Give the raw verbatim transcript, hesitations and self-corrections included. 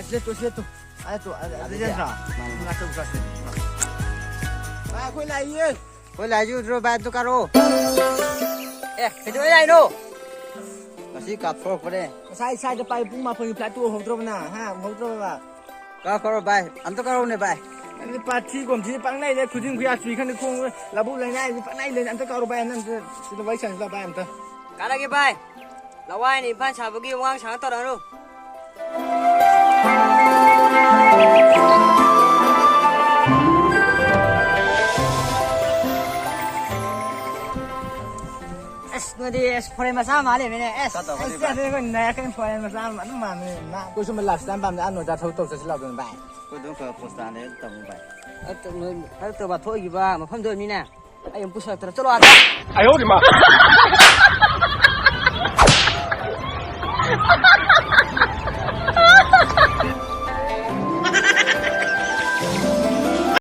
ꯁꯤꯗ ꯇꯣ, ꯁꯤꯗ ꯇꯣ꯫ ꯑꯥ, ꯇꯣ, ꯑꯥ, ꯑꯗꯨꯗꯤ ꯅꯠꯇ꯭ꯔꯣ? ꯃꯥꯅꯤ, ꯃꯥꯅꯤ꯫ ꯃꯅꯥꯛꯇ ꯑꯃꯨꯛ ꯆꯠꯁꯤ꯫ ꯚꯥꯏ, ꯑꯩꯈꯣꯏ ꯂꯥꯛꯏꯌꯦ꯫ ꯑꯩꯈꯣꯏ ꯂꯥꯛꯏꯁꯤ ꯎꯗ꯭ꯔꯣ ꯚꯥꯏ? ꯑꯝꯇ ꯀꯥꯔꯛꯑꯣ꯫ ꯑꯦ, ꯀꯩꯗꯧꯕꯩ ꯂꯥꯛꯏꯅꯣ? ꯉꯁꯤ ꯀꯥꯞꯊꯣꯔꯛꯄꯅꯦ꯫ ꯉꯁꯥꯏ ꯁ꯭ꯋꯥꯏꯗ ꯄꯥꯏ ꯄꯨꯡ ꯃꯥꯄꯟꯒꯤ flight ꯇꯣ ꯎꯍꯧꯗ꯭ꯔꯕ ꯅꯪ? ꯍꯥ? ꯎꯍꯧꯗ꯭ꯔꯕ? ꯀꯥꯔꯛꯑꯣ, ꯀꯥꯔꯛꯑꯣ ꯚꯥꯏ꯫ ꯑꯝꯇ ꯀꯥꯔꯛꯑꯣꯅꯦ ꯚꯥꯏ꯫ ꯑꯗꯨꯗꯤ ꯄꯥꯊꯤ ꯀꯣꯝꯊꯤ ꯄꯪꯂꯩ ꯂꯩ, ꯈꯨꯖꯤꯟ ꯈꯨꯌꯥ ꯁꯨꯏ ꯈꯪꯗꯦ, ꯈꯣꯡ ꯂꯧꯕꯨꯛ ꯂꯩꯅꯥꯏ ꯄꯪꯂꯩ ꯂꯩ꯫ ꯑꯝꯇ ꯀꯥꯔꯛꯑꯣ ꯚꯥꯏ, ꯅꯪ ꯑꯝꯇ ꯁꯤꯗ ꯋꯥꯔꯤ ꯁꯥꯟꯅꯁꯤ ꯂꯥꯎ ꯚꯥꯏ ꯑꯝꯇ꯫ ꯀꯥꯔꯛꯑꯒꯦ ꯚꯥꯏ꯫ ꯂꯋꯥꯏꯅ ꯏꯝꯐꯥꯜ ꯁꯥꯕꯒꯤ ꯋꯥꯉꯥꯡ ꯁꯉꯥꯡ ꯇꯧꯔꯛꯑꯅꯨ꯫ ꯑꯁ, ꯅꯣꯏꯗꯤ, ꯑꯁ, foreign ꯃꯆꯥ ꯃꯥꯜꯂꯦ, ꯃꯤꯅꯦ꯫ ꯑꯁ, ꯆꯠꯇꯧꯕꯅꯤ, ꯑꯁ, ꯚꯥꯏ꯫ ꯑꯗꯨ ꯅꯣꯏ ꯅꯥꯔꯛꯀꯅꯤ, foreign ꯃꯆꯥ ꯑꯗꯨꯝ ꯃꯥꯜꯂꯦ꯫ ꯅꯥ-, ꯑꯩꯈꯣꯏ ꯁꯨꯝꯕ lifestyle ꯄꯥꯝꯗꯦ, ꯑꯥ, ꯅꯣꯏꯗ ꯊꯕꯛ ꯇꯧ ꯆꯠꯁꯤ ꯂꯥꯎꯗꯅ, ꯚꯥꯏ꯫ ꯑꯩꯈꯣꯏ ꯑꯗꯨꯝ ꯈꯔ post ꯇꯥꯅ ꯇꯝꯃꯨ, ꯚꯥꯏ꯫ ꯑꯗꯨ ꯅꯣꯏ ꯊꯕꯛ ꯇꯧꯕ ꯊꯣꯛꯏꯈꯤꯕ ꯃꯐꯝꯗꯣ ꯑꯣꯏꯕꯅꯤꯅꯦ꯫ ꯑꯩ ꯑꯃꯨꯛ ꯄꯨꯁꯜꯂꯛꯇꯅ ꯆꯠꯂꯣ ꯑꯥꯗ꯫ ꯑꯌꯣ ꯃꯥ꯫